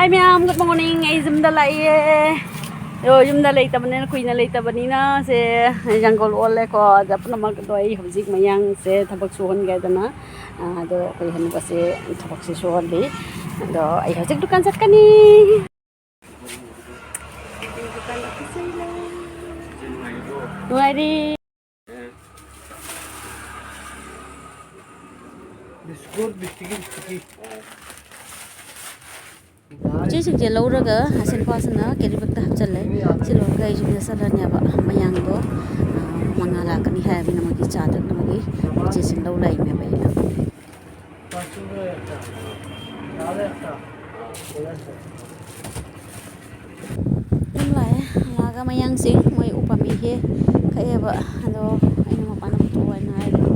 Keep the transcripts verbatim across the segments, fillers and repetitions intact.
Hi ꯃꯌꯥꯝ, good morning. ꯑꯩ ꯌꯨꯝꯗ ꯂꯥꯛꯑꯦ꯫ ꯑꯗꯣ ꯌꯨꯝꯗ ꯂꯩꯇꯕꯅꯤꯅ, ꯀꯨꯏꯅ ꯂꯩꯇꯕꯅꯤꯅ ꯁꯦ ꯖꯪꯒꯜ ꯑꯣꯜꯂꯦꯀꯣ꯫ ꯑꯗ ꯄꯨꯝꯅꯃꯛ ꯑꯗꯣ ꯑꯩ ꯍꯧꯖꯤꯛ ꯃꯌꯥꯡꯁꯦ ꯊꯕꯛ ꯁꯨꯍꯟꯒꯦ ꯍꯥꯏꯗꯅ, ꯑ, ꯑꯗꯣ ꯑꯩꯈꯣꯏ ꯍꯅꯨꯕꯁꯦ ꯊꯕꯛꯁꯦ ꯁꯨꯍꯜꯂꯤ꯫ ꯑꯗꯣ ꯑꯩ ꯍꯧꯖꯤꯛ ꯗꯨꯀꯥꯟ ꯆꯠꯀꯅꯤ꯫ ꯅꯨꯡꯉꯥꯏꯔꯤ꯫ Biscuit, biscuit, biscuit. ꯎꯆꯤꯁꯤꯡꯁꯦ ꯂꯧꯔꯒ ꯑꯁꯤꯟ ꯈ꯭ꯋꯥꯁꯤꯅ ꯀꯦꯔꯤ ꯕꯦꯛꯇ ꯍꯥꯞꯆꯜꯂꯦ꯫ ꯁꯤ ꯂꯣꯏꯔꯒ ꯑꯩ ꯌꯨꯝꯗ ꯆꯠꯂꯅꯦꯕ꯫ ꯃꯌꯥꯡꯗꯣ, ꯑ, ꯃꯉꯥ ꯂꯥꯛꯀꯅꯤ ꯍꯥꯏꯕꯅꯤꯅ ꯃꯣꯏꯒꯤ ꯆꯥ ꯊꯛꯅꯕꯒꯤ ꯎꯆꯤꯁꯤꯡ ꯂꯧ ꯂꯥꯛꯏꯅꯦꯕ ꯑꯩ꯫ ꯑꯗꯨꯝ ꯂꯥꯛꯑꯦ꯫ ꯂꯥꯛꯑꯒ ꯃꯌꯥꯡꯁꯤꯡ ꯃꯣꯏ ꯎ ꯄꯥꯝꯕꯤ ꯍꯦꯛ ꯀꯛꯑꯦꯕ꯫ ꯑꯗꯣ ꯑꯩꯅ ꯃꯄꯥꯟꯗ ꯄꯨꯊꯣꯛꯑꯣ ꯍꯥꯏꯅ ꯍꯥꯏꯕ꯫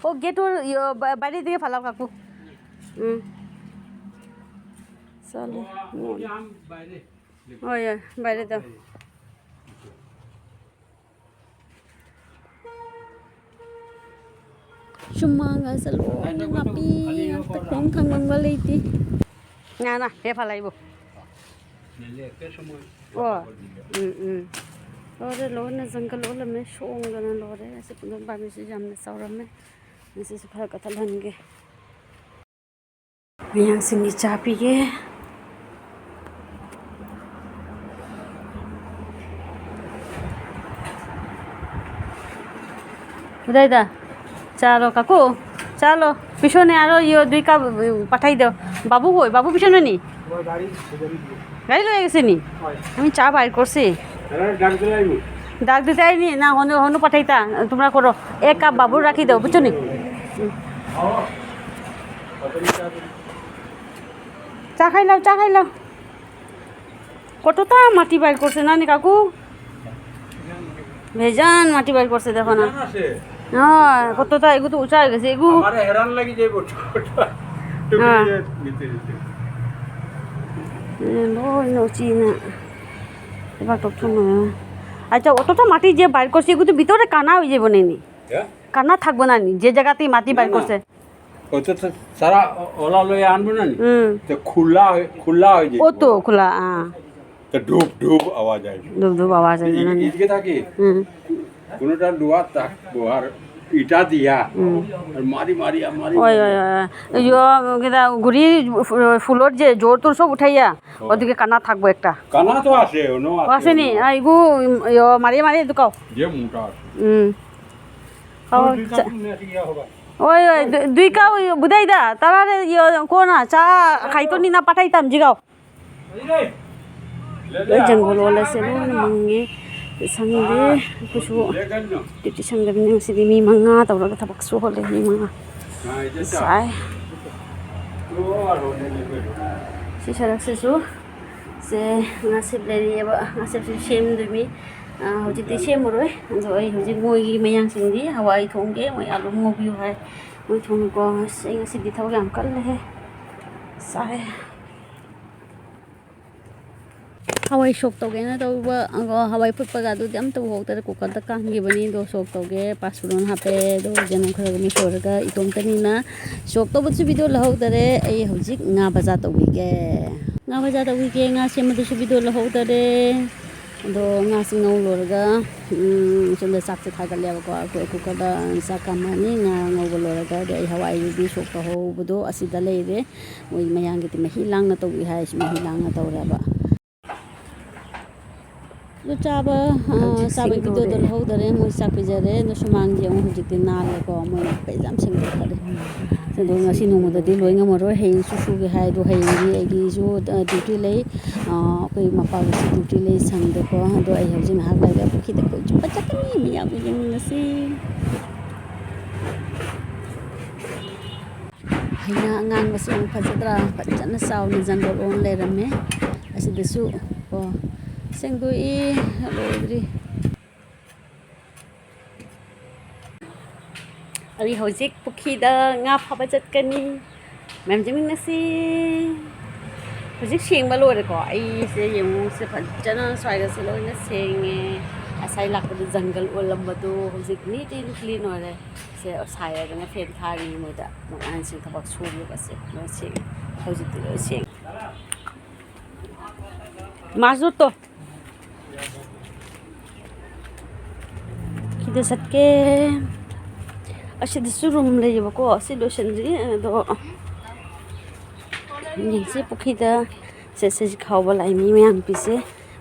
ꯑꯣ, ꯒꯦꯠꯇꯨ, ꯌꯣ-, ꯕ-, ꯕꯥꯏꯔꯦꯗꯒꯤ ꯐꯠ ꯂꯥꯎ ꯀꯥꯛꯄꯨ꯫ ꯎꯝ꯫ ꯆꯠꯂꯦ꯫ ꯍꯣꯏ, ꯍꯣꯏ, ꯕꯥꯏꯔꯦꯗꯣ꯫ ꯁꯨꯃꯥꯡꯒꯁꯦ ꯂꯣꯏꯅ ꯅꯥꯄꯤ ꯉꯥꯛꯇ, ꯈꯣꯡ ꯊꯥꯡꯐꯝꯒ ꯂꯩꯇꯦ꯫ ꯉꯥ, ꯉꯥ, ꯍꯦ ꯐꯥ ꯂꯥꯛꯏꯕꯣ꯫ ꯑꯣ, ꯎꯝ, ꯎꯝ꯫ ꯂꯣꯏꯔꯦ, ꯂꯣꯏꯅ ꯖꯪꯒꯜ ꯑꯣꯜꯂꯝꯃꯦ, ꯁꯣꯡꯗꯅ ꯂꯣꯏꯔꯦ꯫ ꯑꯁꯤ ꯄꯨꯡꯗꯣꯟ ꯄꯥꯝꯕꯤꯁꯤ ꯌꯥꯝꯅ ꯆꯥꯎꯔꯝꯃꯦ꯫ ꯉꯁꯤꯁꯨ ꯈꯔ ꯀꯛꯊꯠꯍꯟꯒꯦ꯫ ꯃꯌꯥꯡꯁꯤꯡꯒꯤ ꯆꯥ ꯄꯤꯒꯦ꯫ ꯎꯗꯥꯏꯗ? ꯆꯥꯂꯣ ꯀꯥꯀꯨ, ꯆꯥꯂꯣ। পিছনে আরো ইয়ে দুই কাপ, উম, পাঠাই দাও। বাবু কই? বাবু পিছনে নি? গাড়ি লয়ে গেছে নি? আমি চা বাইর করছি। ডাক দিতে আইনি না, হনু, হনু পাঠাইতা, তোমরা করো। এক কাপ বাবুর রাখি দাও, বুঝছো নি? চা খাই লাও, চা খাই লাও। কতটা মাটি বাইর করছে না নি কাকু? ভেজান মাটি বাইর করছে, দেখো না। ভেজান আছে। হ্যাঁ, কতটা, এগু তো উঁচা হয়ে গেছে, এগু। আমারে হেরান লাগি যাইব, ছোট। হ্যাঁ। নিতে নিতে। এ, বই নচি না। এবার তো থুম। আচ্ছা, অতটা মাটি যে বাইর করছে, এগু তো ভিতরে কানা হয়ে যাবো নেনি। হ্যাঁ? কানা থাকবো না নি, যে জায়গাতেই মাটি না, বাইর না। করছে। ও তো, তো সারা অলা লই আনবো না নি? হুম। তো খোলা হয়ে, খোলা হয়ে যায়। ও তো খোলা, হ্যাঁ। তো ডুব ডুব আওয়াজ হয়। ধূপ ধূপ আওয়াজ হয়, জানো নি? এদিকে তাকিয়ে। হুম। কোনোটা লোহার থাকবো আর ইটা দিয়া। হুম। আর মারি মারি আর মারি ওই, মারি। ওই, ওই, ওই। ইয়ো, কিতা, গুড়ি ফু-, ফুলর যে জোর তোর সব উঠাইয়া, ও। ওদিকে কানা থাকবো একটা। কানা তো আছে, অন্য ও আছে, আসেনি? অন্য। আ, ইগু, ইয়ো, মারি মারি দুকাও। যে মোটা আছে। হুম। খাও, ওই দুই চা-, কাপ নিয়ে আসি, ইয়া হবে। ওই, ওই, দু-, দুই কাপ ওই বুধাই দা, তারারে ইয়ো, কোনা, চা খাইতো নি না পাঠাইতাম, জিগাও। Jangol wala se lo mangi sangde kusu titi sangde ni si mi manga tawra ka tabak su hole mi manga. Sai. Si sarak se su se ngasip le ni ba ngasip su sem du mi. Ah, hojik ti sem roi. Anjo ai hojik moi mayang sing di hawai thong ge moi alu mo bi hai. Moi thong ko se ngasip di thaw yang kal le. Sai. ꯍꯋꯥꯏ ꯁꯣꯛ ꯇꯧꯒꯦꯅ ꯇꯧꯕ, ꯑꯗꯣ ꯍꯋꯥꯏ ꯐꯨꯠꯄꯒ ꯑꯗꯨꯗꯤ ꯑꯝꯇ ꯎꯍꯧꯗꯔꯦ, ꯀꯨꯀꯔꯗ ꯀꯥꯝꯈꯤꯕꯅꯤ꯫ ꯑꯗꯣ ꯁꯣꯛ ꯇꯧꯒꯦ, ꯄꯥꯁꯄꯣꯔꯟ ꯍꯥꯞꯄꯦ, ꯑꯗꯣ ꯆꯦꯅꯝ ꯈꯔ ꯑꯃ ꯁꯣꯏꯔꯒ ꯏꯇꯣꯝꯇꯅꯤꯅ ꯁꯣꯛ ꯇꯧꯕꯁꯨ ꯚꯤꯗꯤꯑꯣ ꯂꯧꯍꯧꯗꯔꯦ꯫ ꯑꯩ ꯍꯧꯖꯤꯛ ꯉꯥ ꯕꯖꯥꯔ ꯇꯧꯕꯤꯒꯦ, ꯉꯥ ꯕꯖꯥꯔ ꯇꯧꯕꯤꯒꯦ, ꯉꯥ ꯁꯦꯝꯕꯗꯨꯁꯨ ꯚꯤꯗꯤꯑꯣ ꯂꯧꯍꯧꯗꯔꯦ꯫ ꯑꯗꯣ ꯉꯥꯁꯤ ꯉꯧ ꯂꯣꯏꯔꯒ, ꯎꯝ, ꯁꯣꯝꯗ ꯆꯥꯛꯁꯦ ꯊꯥꯒꯠꯂꯦꯕꯀꯣ, ꯑꯩꯈꯣꯏ ꯀꯨꯀꯔꯗ ꯆꯥꯛ ꯀꯥꯝꯃꯅꯤ꯫ ꯉꯥ ꯉꯧꯕ ꯂꯣꯏꯔꯒ ꯑꯗꯩ ꯑꯩ ꯍꯋꯥꯏꯗꯨꯗꯤ ꯁꯣꯛ ꯇꯧꯍꯧꯕꯗꯣ ꯑꯁꯤꯗ ꯂꯩꯔꯦ꯫ ꯃꯣꯏ ꯃꯌꯥꯡꯒꯤꯗꯤ ꯃꯍꯤ ꯂꯥꯡꯅ ꯇꯧꯏ ꯍꯥꯏ, ꯁꯤ ꯃꯍꯤ ꯂꯥꯡꯅ ꯇꯧꯔꯦꯕ꯫ ꯑꯗꯨ ꯆꯥꯕ, ꯑ, ꯍꯧꯖꯤꯛ ꯆꯥꯕꯒꯤ ꯁꯤꯡꯗꯣꯔꯦ꯫ ꯚꯤꯗꯤꯑꯣꯗꯣ ꯂꯧꯍꯧꯗꯔꯦ, ꯃꯣꯏ ꯆꯥꯛ ꯄꯤꯖꯔꯦ꯫ ꯑꯗꯣ ꯁꯨꯃꯥꯡꯁꯦ ꯑꯃꯨꯛ ꯍꯧꯖꯤꯛꯇꯤ ꯅꯥꯜꯂꯦꯀꯣ, ꯃꯣꯏꯅ ꯐꯖꯅ ꯁꯦꯡꯗꯣꯛꯈ꯭ꯔꯦ꯫ ꯑꯗꯣ ꯉꯁꯤ ꯅꯣꯡꯃꯗꯗꯤ ꯂꯣꯏ ꯉꯝꯃꯔꯣꯏ, ꯍꯌꯦꯡꯁꯨ ꯁꯨꯒꯦ ꯍꯥꯏ꯫ ꯑꯗꯣ ꯍꯌꯦꯡꯗꯤ ꯑꯩꯒꯤꯁꯨ, ꯑ, ꯗ꯭ꯌꯨꯇꯤ ꯂꯩ꯫ ꯑ, ꯑꯩꯈꯣꯏ ꯃꯄꯥꯒꯤꯁꯨ ꯗ꯭ꯌꯨꯇꯤ ꯂꯩ, ꯁꯪꯗꯦꯀꯣ꯫ ꯑꯗꯣ ꯑꯩ ꯍꯧꯖꯤꯛ ꯉꯥꯏꯍꯥꯛ ꯂꯩꯔꯒ ꯄꯨꯈ꯭ꯔꯤꯗ ꯀꯣꯏ ꯆꯠꯄ ꯆꯠꯀꯅꯤ, ꯃꯌꯥꯝ ꯌꯦꯡꯃꯤꯟꯅꯁꯤ꯫ ꯍꯩꯅꯥ ꯑꯉꯥꯡꯕꯁꯦ ꯌꯥꯝ ꯐꯖꯗ꯭ꯔꯥ? ꯐꯖꯅ ꯆꯥꯎꯅ ꯖꯪꯒꯜ ꯑꯣꯟ ꯂꯩꯔꯝꯃꯦ꯫ ꯑꯁꯤꯗꯁꯨ ꯀꯣ ꯁꯦꯡꯗꯣꯛꯏ, ꯂꯣꯏꯗ꯭ꯔꯤ꯫ ꯑꯩ ꯍꯧꯖꯤꯛ ꯄꯨꯈ꯭ꯔꯤꯗ ꯉꯥ ꯐꯥꯕ ꯆꯠꯀꯅꯤ꯫ ꯃꯌꯥꯝ ꯌꯦꯡꯃꯤꯟꯅꯁꯤ꯫ ꯍꯧꯖꯤꯛ ꯁꯦꯡꯕ ꯂꯣꯏꯔꯦꯀꯣ꯫ ꯑꯩꯁꯦ ꯌꯦꯡꯉꯨ, ꯁꯦ ꯐꯖꯅ ꯁ꯭ꯋꯥꯏꯒꯁꯦ ꯂꯣꯏꯅ ꯁꯦꯡꯉꯦ꯫ ꯉꯁꯥꯏ ꯂꯥꯛꯄꯗ ꯖꯪꯒꯜ ꯑꯣꯜꯂꯝꯕꯗꯨ ꯍꯧꯖꯤꯛ neat and clean ꯑꯣꯏꯔꯦ꯫ ꯁꯦ ꯁꯥꯏ ꯍꯥꯏꯗꯅ ꯐꯦꯟ ꯊꯥꯔꯤ ꯃꯣꯏꯗ꯫ ꯑꯉꯥꯡꯁꯤꯡ ꯊꯕꯛ ꯁꯨꯔꯤꯕꯁꯦ ꯂꯣꯏ ꯁꯦꯡꯉꯦ꯫ ꯍꯧꯖꯤꯛꯇꯤ ꯂꯣꯏ ꯁꯦꯡꯉꯦ꯫ ꯃꯥꯁꯨ ꯇꯣ꯫ ꯁꯤꯗ ꯆꯠꯀꯦ꯫ ꯑꯁꯤꯗꯁꯨ ꯔꯨꯝ ꯂꯩꯌꯦꯕꯀꯣ꯫ ꯑꯁꯤ ꯂꯣꯏꯁꯤꯟꯗ꯭ꯔꯤ꯫ ꯑꯗꯣ ꯌꯦꯡꯁꯤ ꯄꯨꯈ꯭ꯔꯤꯗ ꯆꯠꯁꯦ꯫ ꯁꯤ ꯈꯥꯎꯕ ꯂꯥꯛꯏ ꯃꯤ ꯃꯌꯥꯝ ꯄꯤꯁꯦ꯫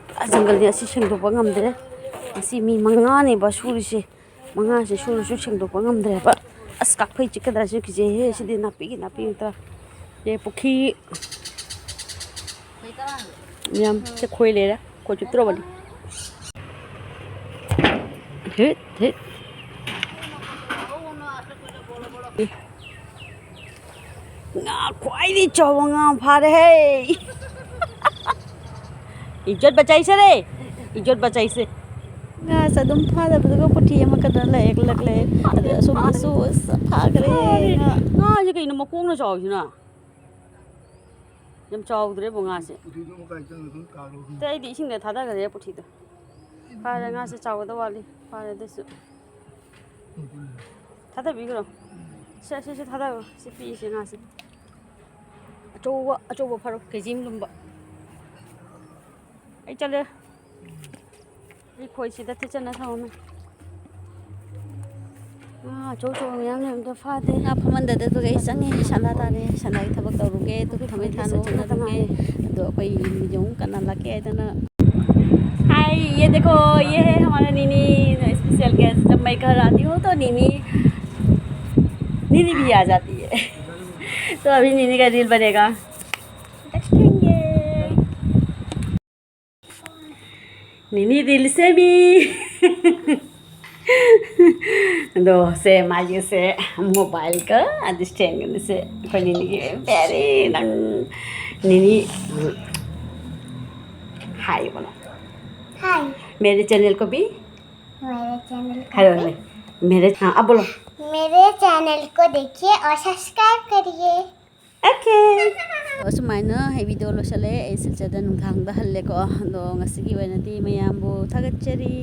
ꯄꯨꯔꯥ ꯖꯪꯒꯜꯅꯤ꯫ ꯑꯁꯤ ꯁꯦꯡꯗꯣꯛꯄ ꯉꯝꯗ꯭ꯔꯦ꯫ ꯑꯁꯤ ꯃꯤ ꯃꯉꯥꯅꯦꯕ ꯁꯨꯔꯤꯁꯦ꯫ ꯃꯉꯥꯁꯦ ꯁꯨꯔꯁꯨ ꯁꯦꯡꯗꯣꯛꯄ ꯉꯝꯗ꯭ꯔꯦꯕ꯫ ꯑꯁ, ꯀꯥꯛꯐꯩ ꯆꯤꯛꯀꯗ꯭ꯔꯥ ꯁꯤ ꯀꯤꯖꯩꯍꯦ꯫ ꯁꯤꯗꯤ ꯅꯥꯄꯤꯒꯤ ꯅꯥꯄꯤ ꯉꯥꯛꯇ꯫ ꯑꯦ, ꯄꯨꯈ꯭ꯔꯤ ꯌꯥꯝ ꯁꯦ ꯈꯣꯏ ꯂꯩꯔꯦ꯫ ꯈꯣꯏ ꯆꯨꯞꯇ꯭ꯔꯕꯅꯤ꯫ ꯍꯤꯠ, ꯍꯤꯠ꯫ ꯉꯥ ꯈ꯭ꯋꯥꯏꯗꯒꯤ ꯆꯥꯎꯕ ꯉꯥ ꯐꯥꯔꯦꯍꯦ꯫ ꯏꯖꯠ ꯕꯆꯥꯏꯁꯦ ꯔꯦ, ꯏꯖꯠ ꯕꯆꯥꯏꯁꯦ꯫ ꯉꯥꯁꯦ ꯑꯗꯨꯝ ꯐꯥꯗꯕꯗꯨꯒ ꯄꯨꯊꯤ ꯑꯃ ꯀꯟꯅ ꯂꯩꯔꯛꯂꯛꯂꯦ꯫ ꯑꯗꯨ ꯑꯁꯣꯝꯗꯁꯨ ꯑꯁ ꯐꯥꯈ꯭ꯔꯦ ꯉꯥ꯫ ꯉꯥꯁꯦ ꯀꯩꯅꯣ ꯃꯀꯣꯛꯅ ꯆꯥꯎꯁꯤꯅ? ꯌꯥꯝ ꯆꯥꯎꯗ꯭ꯔꯦꯕꯣ ꯉꯥꯁꯦ꯫ ꯄꯨꯊꯤꯗꯨ ꯑꯃꯨꯛ ꯀꯥꯏ ꯆꯪꯉꯒ ꯑꯗꯨꯝ ꯇꯥꯔꯣ꯫ ꯑꯇꯩꯗꯤ ꯏꯁꯤꯡꯗ ꯊꯥꯗꯈ꯭ꯔꯦ ꯄꯨꯊꯤꯗꯣ꯫ ꯐꯥꯔꯦ, ꯉꯥꯁꯦ ꯆꯥꯎꯒꯗꯕ ꯋꯥꯠꯂꯤ꯫ ꯐꯥꯔꯦ ꯑꯗꯨꯁꯨ꯫ ꯊꯥꯗꯕꯤꯈ꯭ꯔꯣ꯫ ꯁꯦ, ꯁꯤꯁꯨ ꯊꯥꯗꯈ꯭ꯔꯣ꯫ ꯁꯤ ꯄꯤꯛꯏꯁꯦ ꯉꯥꯁꯦ꯫ ꯑꯆꯧꯕ, ꯑꯆꯧꯕ ꯐꯥꯔꯣ꯫ ꯀꯦ ꯖꯤ ꯑꯃ ꯂꯨꯝꯕ꯫ ꯑꯩ ꯆꯠꯂꯦ꯫ ꯑꯩ ꯈꯣꯏꯁꯤꯗ ꯊꯤꯠꯆꯟꯅ ꯊꯝꯃꯝꯃꯦ꯫ ꯉꯥ ꯑꯆꯧ ꯑꯆꯧꯕ ꯃꯌꯥꯝ ꯂꯩꯔꯝꯗꯣ ꯐꯥꯗꯦ꯫ ꯉꯥ ꯐꯝꯍꯟꯗꯗꯕꯒꯤ ꯑꯩ ꯆꯪꯉꯦ꯫ ꯁꯟꯗꯥ ꯇꯥꯔꯦ꯫ ꯁꯟꯗꯥꯒꯤ ꯊꯕꯛ ꯇꯧꯔꯨꯒꯦ꯫ ꯙꯨꯞ ꯊꯥꯡꯃꯩ ꯊꯥꯟ ꯆꯠꯁꯦ ꯆꯠꯅꯔꯨꯒꯦ꯫ ꯉꯥꯛꯇ ꯉꯥꯏꯔꯦ꯫ ꯑꯗꯣ ꯑꯩꯈꯣꯏ ꯌꯨꯝ ꯀꯟꯅ ꯂꯥꯛꯀꯦ ꯍꯥꯏꯗꯅ꯫ हाय, ये देखो, ये है हमारा नीनी, स्पेशल गेस्ट। जब मैं घर आती हूँ तो नीनी, नीनी भी आ जाती है। तो अभी नीनी का रील बनेगा। ꯅꯤꯅꯤ ꯔꯤꯜꯁ ꯁꯦꯝꯃꯤ꯫ ꯑꯗꯣ ꯁꯦ ꯃꯥꯒꯤꯁꯦ ꯃꯣꯕꯥꯏꯜꯒ ꯑꯗꯤ ꯁ꯭ꯇꯦꯟꯒꯅꯤꯁꯦ ꯑꯩꯈꯣꯏ ꯅꯤꯅꯤꯒꯤ very ꯅꯪ ꯅꯤꯅꯤ ꯍꯥꯏꯕꯅꯣ꯫ हाय। मेरे चैनल को भी मेरे चैनल को ꯍꯥꯏꯔꯣꯅꯦ꯫ मेरे, हाँ, अब बोलो। मेरे चैनल को देखिए और सब्सक्राइब करिए। Okay. ꯑꯁꯨꯃꯥꯏꯅ ꯑꯩ video ꯂꯣꯏꯁꯤꯜꯂꯦ꯫ ꯑꯩ ꯁꯤꯜꯆꯔꯗ ꯅꯨꯡꯗꯥꯡꯗ ꯍꯜꯂꯦꯀꯣ꯫ ꯑꯗꯣ ꯉꯁꯤꯒꯤ ꯑꯣꯏꯅꯗꯤ ꯃꯌꯥꯝꯕꯨ ꯊꯥꯒꯠꯆꯔꯤ꯫